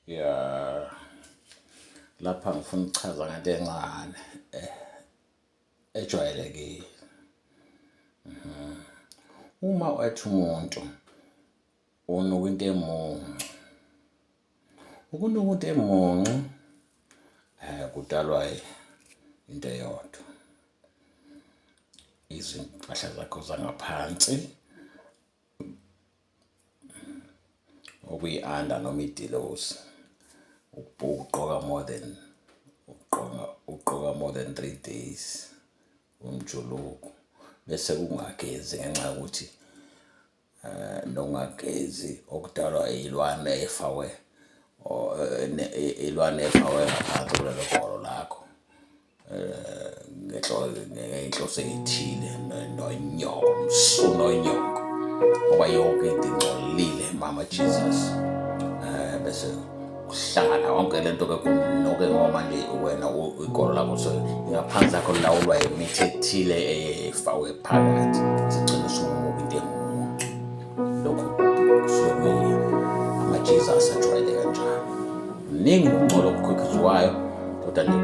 Ya, lapha ngifuna ukuchaza ngento encane eh, ejwayelekile. Mhm. Uma ethi umuntu unuka into emuncu, ukunuka into emuncu eh kudalwa into eyodwa. Izimpahla zakho zangaphansi okuyi-under noma idilozi ukugqoka more than ukugqoka ukugqoka more than 3 days umjuluko bese kungagezi ngenxa yokuthi eh nokungagezi okudalwa ilwane efakwe ilwane efakwe ngaphansi kulelo golo lakho. Ngey'nhloso ey'thile nonyoko msunu onyoko ngoba yonke into ingcolile mama Jesus. Bese kuhlangana yonke le nto ke kunuke ngoba manje wena igolo lakho ingaphansi lakho lilawulwa imithi ethile efakwe phakathi sigcine sumuka into emuncu. Lokhu kusuke kuyi ama-Jesus ajwayele kanjalo. Kuningi ukungcola okukhiqizwayo kodwa nje